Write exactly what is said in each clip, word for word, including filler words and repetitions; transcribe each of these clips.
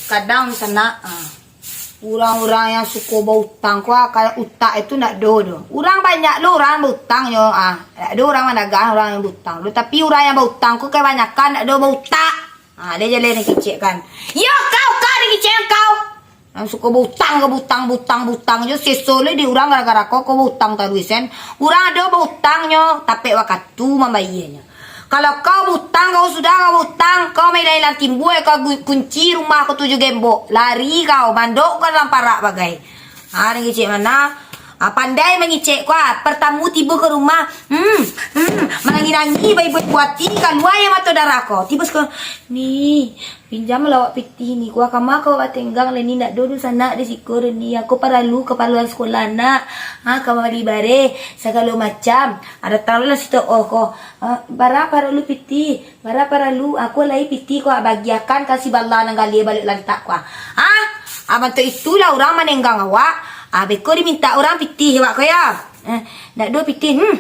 Kadang sanak, ah, urang-urang yang suko bautang ko, ah, kayak utak itu ndak do doh. Urang banyak lo urang bautang nyo, ah, ndak do urang managang urang yang bautang lo. Tapi urang yang bautang ko kabanyakan ndak do bautak. Ah, dia jaleh ni kicik kan. Yo kau, kau ni kicik kau. Yang suko bautang ka bautang, bautang, bautang jo seso le di urang gara-gara kau, kau bautang taruih sen. Urang ado bautang nyo, tapek wakatu mambayia nyo. Kalau kau bautang, kau sudah kau bautang, kau mailang-ilang timbua, kau gu-, kunci rumah kau tujuh gembok, lari kau, mandok kau dalam parak bagai. Ha, ni kicik mana? Ah, pandai mangicek kau, ah. Pertamu tibo ka rumah, hmm, hmm, manangih-nangih, baibuat-buati, kalua aia mato darah kau. Tibo siko, ni, pinjamlah awak pitih ni, kua kama kau batenggang lai ni, ndak do dunsanak di siko ni, aku paralu kaparluan sakolah anak, ha, ka mambali bareh, sagalo macam, ada tarulah sito oh ko, ha, bara paralu pitih, bara paralu, aku lai pitih ko bagiakan ka si bala nan galia balek lantak ko, ha, ha, bantuak itulah urang manenggang awak, ha, beko dimintak urang pitih awak ko ya, eh, ndak do pitih, hmm.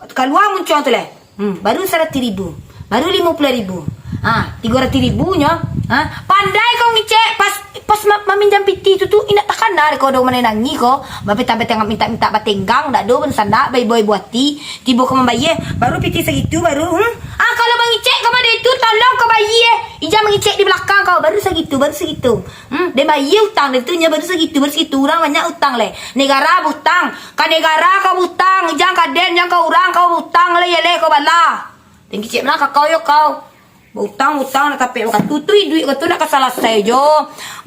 Kalua muncuang tu lai. Hmm, baru saratuih ribu. Baru limo puluah ribu. Ha, tigo ratuih ribu nyo. Ha, pandai kau ngicek pas, pas ma-, maminjam pitih tu, tu indak takana dek kau do manangih kau. Bape tabetengah mintak-mintak batenggang, ndak do bansanak, baibo-ibo ati. Tibo kau mambayia, baru pitih sagitu, baru, hmm. Ah, kalau mangicek kau pado itu, tolong kau bayia. Ijang mangicek di balakang kau, baru sagitu, baru sagitu. Hmm, den bayia utang den tu nyo baru sagitu, baru sagitu. Urang banyak utang lai. Negara bautang. Ka negara kau bautang, ijang ka den, ijang ka urang kau bautang lai, jaleh kau bala. Den kicik bana ka kau yo kau. Bautang, utang, nak tapek wakatu tu, iduik kau tu nak ka salasai jo.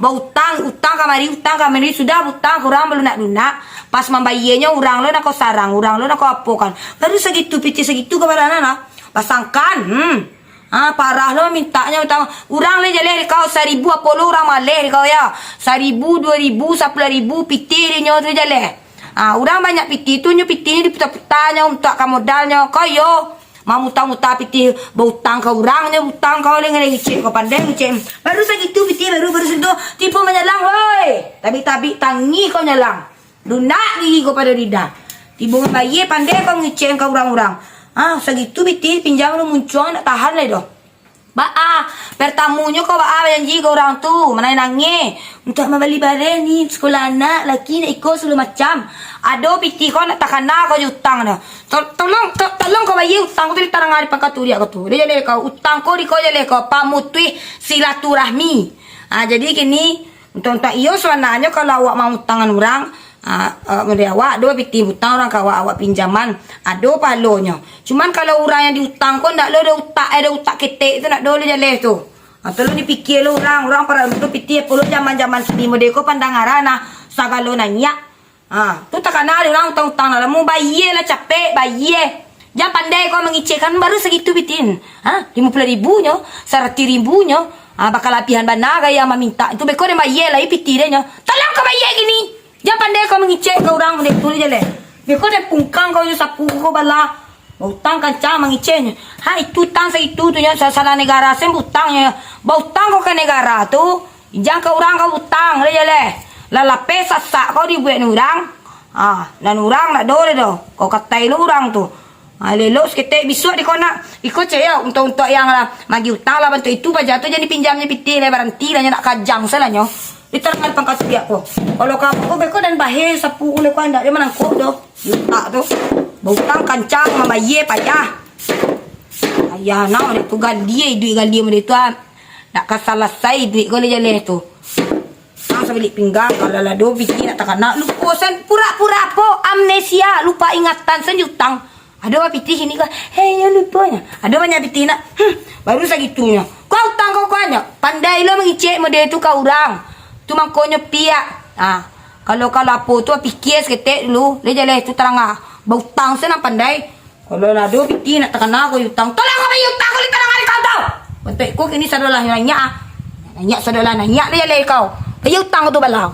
Bautang, utang kamari, utang kamari, sudah bautang ka urang balunak-lunak. Pas mambayianyo urang lo nak kau sarang, urang lo nak kau apokan. Baru sagitu, pitih sagitu ka baranak lah. Pasangkan, hmm. Ha, parah lo mintaknyo utang. Urang lai jaleh dek kau saribu apo lo urang maleh dek kau ya. Saribu, duo ribu, sapuluah ribu pitih dek nyo tu jaleh. Ha, urang banyak pitih tu nyo pitihnyo diputa-puta nyo untuak ka modalnyo. Kau yo, mamuta-muta pitih bautang ka urang nyo utang kau lai ngaleh ngicek kau pandai ngicek. Baru sagitu pitih baru, baru sagitu tibo manyalang, woi. Tabik-tabik tangih kau nyalang. Lunak gigi kau pado lidah. Tibo mambayia pandai kau ngicek ka urang-urang. Ah, sagitu pitih pinjam lo muncuang nak tahan lai doh. Baa, pertamunyo kau baa bajanji ka urang tu, manangih-nangih. Untuak mambali bareh ni, sakolah anak, laki nak iko sagalo macam. Ado pitih kau nak takana kau jo utang doh. To-, tolong, to-, tolong kau bayia utang kau tu di tarang ari pangka turiak kau tu. Dio jaleh kau, utang kau di kau jaleh kau, pamutuih silaturahmi. Ah, jadi kini, Untuak-untuak iyo, sabananyo kalau awak mautangan urang, ah, ah, model awak ado pitih utang urang ka awak, awak pinjaman, ado pahalonyo. Cuman kalau urang yang diutang ko ndak lo ado utak, eh, ado utak ketek tu ndak do lo jaleh tu. Ah, tolong dipikia lo urang, urang para dulu pitih, apo lo zaman-zaman kini model ko pandangaran nah, sagalo nanyiak. Ha, tu takana dek urang utang-utang lah. Lamun bayia lah capek, bayia. Jan pandai kau mangicekkan, baru sagitu pitih. Ha, limo puluah ribu nyo, saratuih ribu nyo. Ha, bakalabihan bana gaya maminta. Tu beko den bayia lai pitih den nyo. Tolong kau bayia kini. Jan pandai kau mangicek ka urang model tu jaleh. Beko den pungkang kau jo sapu kau bala. Bautang kancang mangiceknyo. Ha, itu utang sagitu tu nyo, salah-salah negara sen bautang nyo. Bautang kau ka negara tu, ijang ka urang kau utang, lai jaleh. Lah lapeh sasak kau dibuek urang. Ha, nan urang ndak do doh. Kau katai lo urang tu. Ha, elok saketek bisuak di kau nak. Iko cek yo, untuak-untuak yang lah magi utang lah bantuak itu paja tu jan dipinjamnyo pitih lai, baranti lah nyo nak kajang salah nyo. Di tarang pangka turiak ko. Kalau ka ko beko den bahe sapu uleh ko ndak dia manangkok doh. Utak tu. Bautang kancang, mambayia payah. Payah nah, model tu galia iduik galia model tu, ah. Nak ka salasai iduik ko lai jaleh tu. Utang sabilik pinggang, kalau lah do biji nak takana, lupo sen, pura-pura apo, amnesia, lupa ingatan sen jo utang. Ado bapitih kini ko, hei, yo lupo nyo. Ado banyak pitih nak, hmm, baru sagitunyo. Kau utang kau kuanyo, pandai lo mangicek model tu ka urang. Tu mangkonyo piak. Ah, kalau, kalau apo tu, pikia saketek dulu. Lai jaleh tu tarang ah. Bautang sen nan pandai. Kalau lah ado pitih nak takana kau utang, tolong kau bayia utang kau lai tarang ari kau tu. Bantuak iko kini sadolah nanyiak ah. Nanyiak sadolah nanyiak lai jaleh kau. Bayia utang kau tu bala.